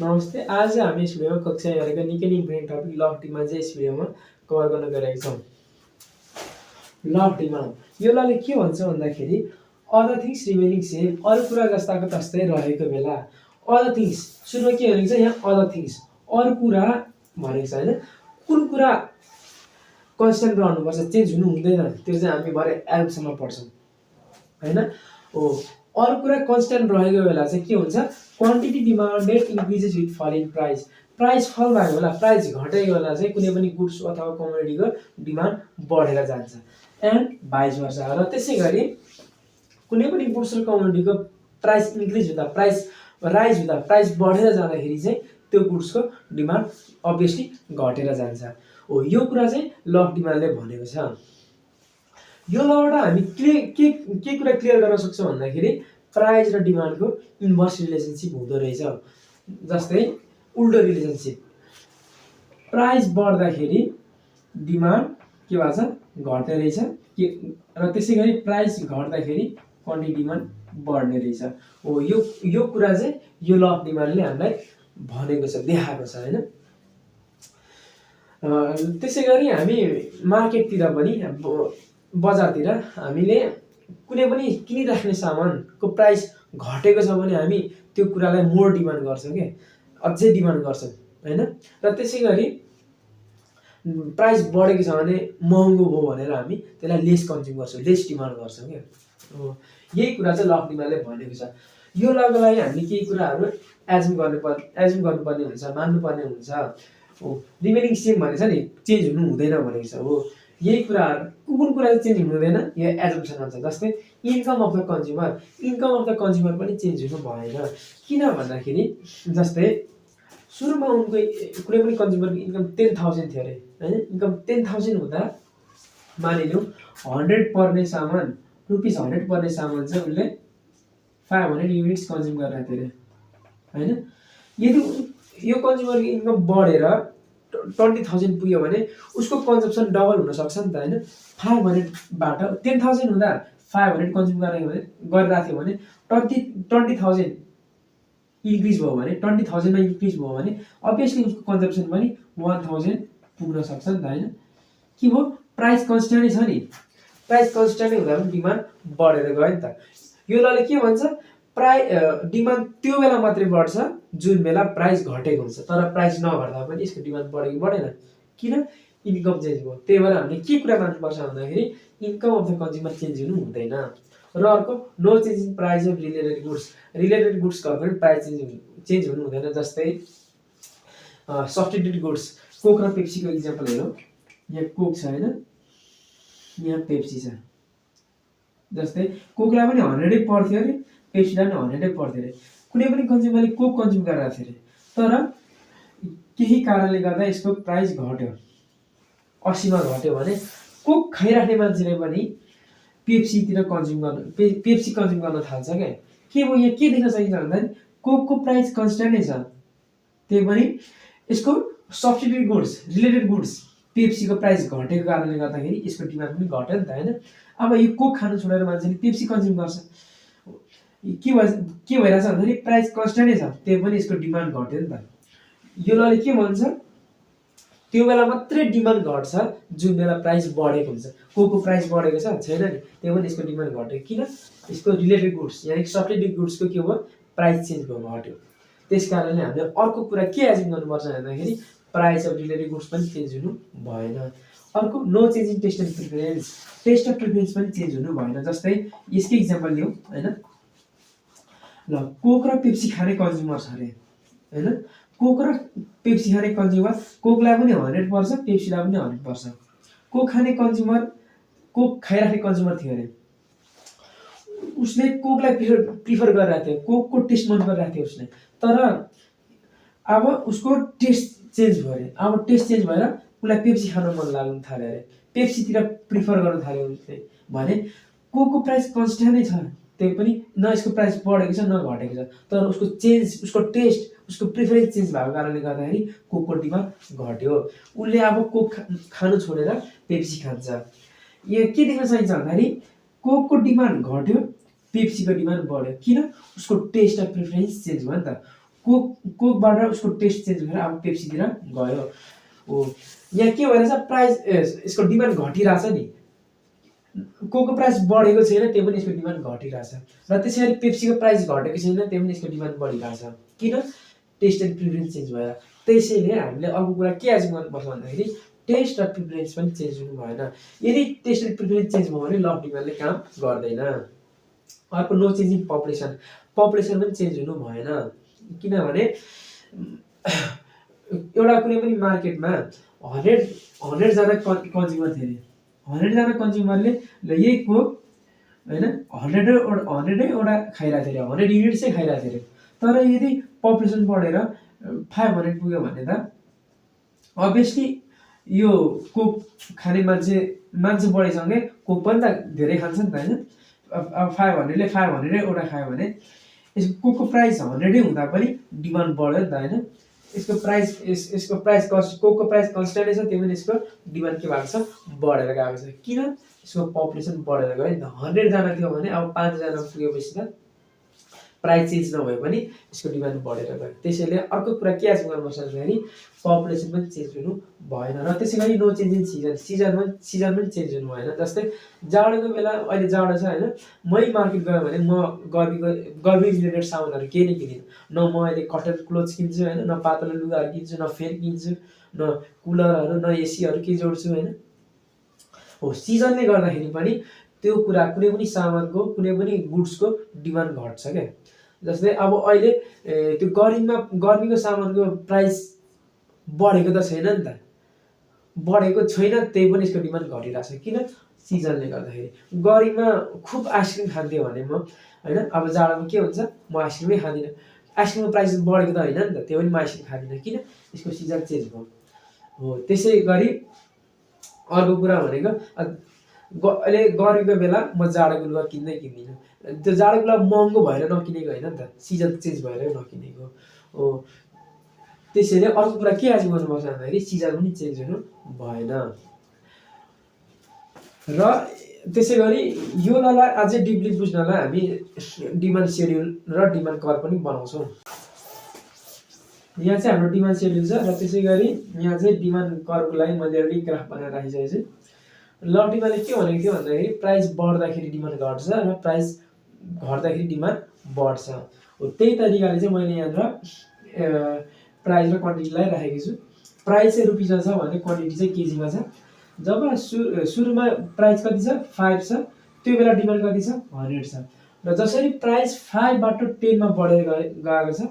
नमस्ते। आज हामी यस भिडियोमा कक्षा 11 का निकै नै important topic law of demand चाहिँ यस भिडियोमा कभर गर्न गइरहेका छौँ। ल अफ डिमान्ड यो लले के भन्छ भन्दाखेरि अदर थिङ्स रिमेनिङ सेम, अरू कुरा जस्ताको तस्तै रहेको बेला अदर थिङ्स सुरुमा के भनेको छ यहाँ अदर थिङ्स अरू कुरा भनेको छ हैन। कुन कुरा कन्स्टेन्ट रहनुपर्छ चेन्ज हुनु हुँदैन त्यो चाहिँ हामी भरे एल्सम्म पढ्छौँ हैन। हो अरू कुरा कन्स्टेन्ट रहेको बेला चाहिँ के हुन्छ क्वान्टिटी डिमान्डेड इन्क्रिजेस विथ फल इन प्राइस। प्राइस फल भएको बेला प्राइस घटेको बेला चाहिँ कुनै पनि गुड्स अथवा कमोडिटीको डिमान्ड बढेर जान्छ एन्ड भाइस भर्सा। र त्यसै गरी कुनै पनि गुड्स र कमोडिटीको प्राइस इन्क्रिज हुँदा प्राइस राइज हुँदा प्राइस बढेर जाँदाखेरि चाहिँ त्यो गुड्सको डिमान्ड अभियसली घटेर जान्छ। हो यो कुरा चाहिँ ल अफ डिमान्डले भनेको छ। यो लबाट हामी के कुरा क्लियर गर्न सक्छौँ भन्दाखेरि प्राइस र डिमान्डको इन्भर्स रिलेसनसिप हुँदो रहेछ। जस्तै उल्टो रिलेसनसिप प्राइस बढ्दाखेरि डिमान्ड के भएको छ घट्ने रहेछ र त्यसै गरी प्राइस घट्दाखेरि क्वान्टिटी डिमान्ड बढ्ने रहेछ। हो यो कुरा चाहिँ यो ल अफ डिमान्डले हामीलाई भनेको छ देखाएको छ हैन। त्यसै गरी हामी मार्केटतिर पनि बजारतिर हामीले कुनै पनि किनिराख्ने सामानको प्राइस घटेको छ भने हामी त्यो कुरालाई मोर डिमान्ड गर्छौँ के अझै डिमान्ड गर्छौँ हैन। र त्यसै गरी प्राइस बढेको छ भने महँगो भयो भनेर हामी त्यसलाई लेस कन्ज्युम गर्छौँ लेस डिमान्ड गर्छौँ के। यही कुरा चाहिँ ल अफ डिमान्डले भनेको छ। यो लको लागि हामीले केही कुराहरू एज्युम गर्नुपर्ने हुन्छ मान्नुपर्ने हुन्छ। हो रिमेनिङ सेम भनेको छ नि चेन्ज हुनु हुँदैन भनेको छ। हो यही कुराहरू कुन कुरा चाहिँ चेन्ज हुनु हुँदैन यो एजम्सन हुन्छ। जस्तै इन्कम अफ द कन्ज्युमर पनि चेन्ज हुनु भएन। किन भन्दाखेरि जस्तै सुरुमा उनको कुनै पनि कन्ज्युमरको इन्कम 10,000 थियो अरे हैन। इन्कम 10,000 हुँदा मानिलिउँ 100 पर्ने सामान ₹100 पर्ने सामान चाहिँ उसले 500 युनिट्स कन्ज्युम गरिरहेको थियो अरे हैन। यदि यो कन्ज्युमरको इन्कम बढेर 20,000 पुग्यो भने उसको कन्जम्सन डबल हुन सक्छ नि त हैन। 500 बाट 10,000 हुँदा 500 कन्ज्युम गरिरहेको थियो भने 20,000 इन्क्रिज भयो भने 20,000 मा इन्क्रिज भयो भने अभियसली उसको कन्जम्सन पनि 1,000 पुग्न सक्छ नि त हैन। के भयो प्राइस कन्स्ट्यान्टै छ नि प्राइस कन्स्ट्यान्टै हुँदा पनि डिमान्ड बढेर गयो नि त। यो लले के भन्छ डिमान्ड त्यो बेला मात्रै बढ्छ जुन बेला प्राइस घटेको हुन्छ तर प्राइस नघट्दा पनि यसको डिमान्ड बढेको बढेन। किन इन्कम चेन्ज भयो। त्यही भएर हामीले के कुरा मान्नुपर्छ भन्दाखेरि income of the consumer change हुनु हुँदैन। र अर्को no change in price of related गुड्सको पनि प्राइस चेन्ज हुनु हुँदैन। जस्तै सब्स्टिट्युट गुड्स कोक र पेप्सीको इक्जाम्पल हेरौँ। यहाँ कोक छ हैन यहाँ पेप्सी छ। जस्तै कोकलाई पनि 100 पर्थ्यो अरे पेप्सीलाई पनि 100 पर्थ्यो अरे। कुनै पनि कन्ज्युमरले कोक कन्ज्युम गरिरहेको थियो अरे तर केही कारणले गर्दा यसको प्राइस घट्यो 80 मा घट्यो भने कोक खाइराख्ने मान्छेले पनि पेप्सी कन्ज्युम गर्न थाल्छ क्या। के भयो यहाँ के देख्न सकिन्छ भन्दाखेरि कोकको प्राइस कन्स्ट्यान्टै छ त्यही पनि यसको substitute goods related goods PepsiCo price घटेको कारणले गर्दाखेरि यसको डिमान्ड पनि घट्यो नि त हैन। अब यो कोक खानु छोडेर मान्छेले पेप्सी कन्ज्युम गर्छ के भइरहेछ भन्दाखेरि प्राइस कन्स्ट्यान्टै छ त्यही पनि यसको डिमान्ड घट्यो नि त। यो लले के भन्छ त्यो बेला मात्रै डिमान्ड घट्छ जुन बेला प्राइस बढेको हुन्छ। कोकको प्राइस बढेको छ छैन नि त्यही पनि यसको डिमान्ड घट्यो। किन यसको रिलेटेड गुड्स यानि सब्स्टिट्युट गुड्सको के भयो प्राइस चेन्ज भयो घट्यो। त्यस कारणले हामीले अर्को कुरा के एज्युम गर्नुपर्छ भन्दाखेरि प्राइस अफ रिलेटेड गुड्स पनि चेन्ज हुनु भएन। अर्को no change in taste of preference पनि चेन्ज हुनु भएन। जस्तै यसकै इक्जाम्पल लिउँ हैन। ल कोक र पेप्सी खाने कन्ज्युमर छ अरे हैन। कोक र पेप्सी खाने कन्ज्युमर कोकलाई पनि 100 पर्छ पेप्सीलाई पनि 100 पर्छ। कोक खाइराख्ने कन्ज्युमर थियो अरे उसले कोकलाई प्रिफर गरिरहेको थियो कोकको टेस्ट मन परिरहेको थियो उसले तर अब उसको टेस्ट चेन्ज भयो अरे। अब टेस्ट चेन्ज भएर उसलाई पेप्सी खान मन लाग्न थाल्यो अरे पेप्सीतिर प्रिफर गर्न थाल्यो उसले भने कोकको प्राइस कन्स्ट्यान्टै छ त्यही पनि न यसको प्राइस बढेको छ न घटेको छ तर उसको टेस्ट उसको प्रिफरेन्स चेन्ज भएको कारणले गर्दाखेरि कोकको डिमान्ड घट्यो। उसले अब कोक खानु छोडेर पेप्सी खान्छ। यो के देख्न सकिन्छ भन्दाखेरि कोकको डिमान्ड घट्यो पेप्सीको डिमान्ड बढ्यो। किन उसको टेस्ट र प्रिफरेन्स चेन्ज भयो नि त। कोकबाट उसको टेस्ट चेन्ज भएर अब पेप्सीतिर गयो। हो यहाँ के भइरहेछ, प्राइस यसको डिमान्ड घटिरहेछ नि, कोको प्राइस बढेको छैन त्यो पनि यसको डिमान्ड घटिरहेछ, र त्यसै गरी पेप्सीको प्राइस घटेको छैन त्यो पनि यसको डिमान्ड बढिरहेछ। किन? टेस्ट एन्ड प्रिफरेन्स चेन्ज भएर। त्यसैले हामीले अर्को कुरा के एज्युम गर्नुपर्छ भन्दाखेरि टेस्ट र प्रिफरेन्स पनि चेन्ज हुनु भएन। यदि टेस्ट एन्ड प्रिफरेन्स चेन्ज भयो भने ल अफ डिमान्डले काम गर्दैन। अर्को no change in population, population पनि चेन्ज हुनु भएन। किनभने एउटा कुनै पनि मार्केटमा 100जना कन्ज्युमर थिए, 100जना कन्ज्युमरले ल यही कोक होइन 100वटा खाइरहेको थियो अरे, 100 युनिट चाहिँ खाइरहेको थियो अरे। तर यदि पपुलेसन बढेर 500 पुग्यो भने त अभियसली यो कोक खाने मान्छे बढेसँगै कोक पनि त धेरै खान्छ नि त होइन। अब 500ले 500वटा खायो भने यसको कोकको प्राइस 100 हुँदा पनि डिमान्ड बढ्यो नि त होइन। यसको प्राइस कोकको प्राइस कन्स्ट्यान्टै छ, त्यो पनि यसको डिमान्ड के भएको छ, बढेर गएको छ। किन? यसको पपुलेसन बढेर गयो नि त। 100जना थियो भने अब 5जना पुगेपछि त प्राइस चेन्ज नभए पनि यसको डिमान्ड बढेर गयो। त्यसैले अर्को कुरा के एज्युम गर्नुपर्छ भन्दाखेरि पपुलेसन पनि चेन्ज हुनु भएन। र त्यसै गरी नो चेन्ज इन सिजन पनि चेन्ज हुनु भएन। जस्तै जाडोको बेला अहिले जाडो छ होइन, मै मार्केट गयो भने म गर्मी रिलेटेड सामानहरू केही नै किन्दिनँ। न म अहिले कटन क्लोथ्स किन्छु होइन, न पातलो लुगाहरू किन्छु, न फ्यान किन्छु, न कुलरहरू, न एसीहरू केही जोड्छु होइन। हो सिजनले गर्दाखेरि पनि त्यो कुरा कुनै पनि सामानको कुनै पनि गुड्सको डिमान्ड घट्छ क्या। जस्तै अब अहिले त्यो गर्मीको सामानको प्राइस बढेको त छैन नि त, बढेको छैन, त्यही पनि यसको डिमान्ड घटिरहेको छ। किन? सिजनले गर्दाखेरि। गर्मीमा खुब आइसक्रिम खान्थ्यो भने म होइन, अब जाडोमा के हुन्छ, म आइसक्रिमै खाँदिनँ। आइसक्रिमको प्राइस बढेको त होइन नि त, त्यो पनि म आइसक्रिम खाँदिनँ। किन? यसको सिजन चेन्ज भयो। हो त्यसै गरी अर्को कुरा भनेको अहिले गर्मीको बेला म जाडोको लुगा किन्दिनँ। त्यो जाडोको लुगा महँगो भएर नकिनेको होइन नि त, सिजन चेन्ज भएर नकिनेको हो। त्यसैले अर्को कुरा के एज्युम गर्नुपर्छ भन्दाखेरि सिजन पनि चेन्ज हुनु भएन। र त्यसै गरी यो ललाई अझै डिपली बुझ्नलाई हामी डिमान्ड सेड्युल र डिमान्ड कर्भ पनि बनाउँछौँ। यहाँ चाहिँ हाम्रो डिमान्ड सेड्युल छ, र त्यसै गरी यहाँ चाहिँ डिमान्ड कर्भको लागि मैले अलरेडी ग्राफ बनाएर राखिसकेको छु। ल अफ डिमान्डले के भनेको थियो भन्दाखेरि प्राइस बढ्दाखेरि डिमान्ड घट्छ र प्राइस घट्दाखेरि डिमान्ड बढ्छ। हो त्यही तरिकाले चाहिँ मैले यहाँनिर प्राइस र क्वान्टिटीलाई राखेको छु। प्राइस चाहिँ रुपिसमा छ भने क्वान्टिटी चाहिँ केजीमा छ। जब सुरुमा प्राइस कति छ, 5 छ, त्यो बेला डिमान्ड कति छ, 100 छ। र जसरी प्राइस 5बाट 10मा बढेर गएको छ,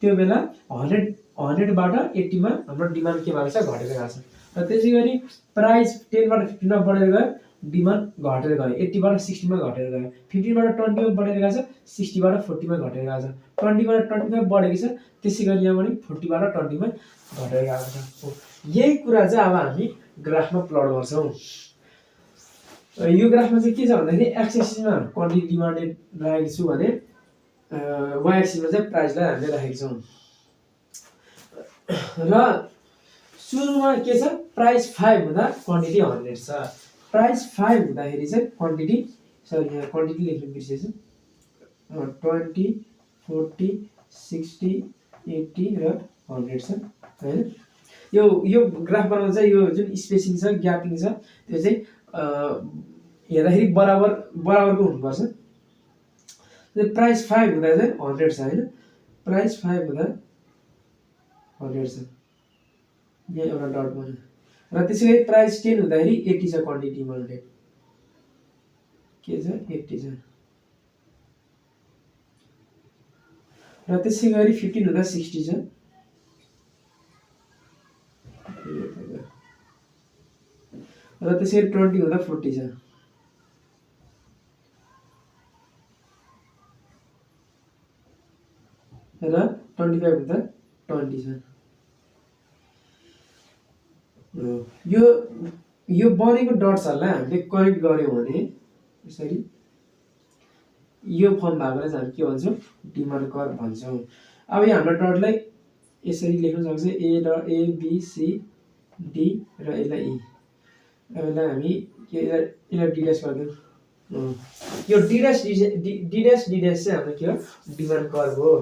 त्यो बेला 100बाट 80मा हाम्रो डिमान्ड के भएको छ, घटेर गएको छ। र त्यसै गरी प्राइस 10बाट 15मा बढेर गयो, डिमान्ड घटेर गयो, 80बाट 60मा घटेर गयो, 15बाट 20मा बढेर गएको छ, 60बाट 40मा घटेर गएको छ, 20बाट 25मा बढेको छ, त्यसै गरी यहाँ पनि 40बाट 20मा घटेर गएको छ। यही कुरा चाहिँ अब हामी ग्राफमा प्लट गर्छौँ। यो ग्राफमा चाहिँ के छ भन्दाखेरि एक्स एक्सिसमा क्वान्टिटी डिमान्डेड राखेको छु भने वाइ एक्सिसमा चाहिँ प्राइसलाई हामीले राखेको छौँ। र सुरुमा के छ, प्राइस 5 हुँदा क्वान्टिटी 100 छ। प्राइस 5 हुँदाखेरि चाहिँ क्वान्टिटी, सरी यहाँ क्वान्टिटी लेख्नु बिर्सेछु, 20, 40, 60, 80 र 100 छ होइन। यो ग्राफ बनाउँदा चाहिँ यो जुन स्पेसिङ छ, ग्यापिङ छ, त्यो चाहिँ हेर्दाखेरि बराबरको हुनुपर्छ। प्राइस 5 हुँदा चाहिँ 100 छ होइन, प्राइस 5 हुँदा 100 छ, यहाँ एउटा डट बन्यो। र त्यसै गरी प्राइस 10 हुँदाखेरि 80 छ क्वान्टिटी डिमान्डेड, के छ, 80 छ। र त्यसै गरी 15 हुँदा 60 छ, र त्यसै गरी 20 हुँदा 40 छ, र 25 हुँदा 20 छ। यो बनेको डट्सहरूलाई हामीले कनेक्ट गऱ्यौँ भने यसरी यो फर्म भएकोलाई चाहिँ हामी के भन्छौँ, डिमान्ड कर्भ भन्छौँ। अब यो हाम्रो डटलाई यसरी लेख्न सक्छ, ए बी सी डी र यसलाई ई। यसलाई हामी यसलाई डिड्यास गरिदिउँ। यो डिड्यास चाहिँ हाम्रो के हो, डिमान्ड कर्भ हो।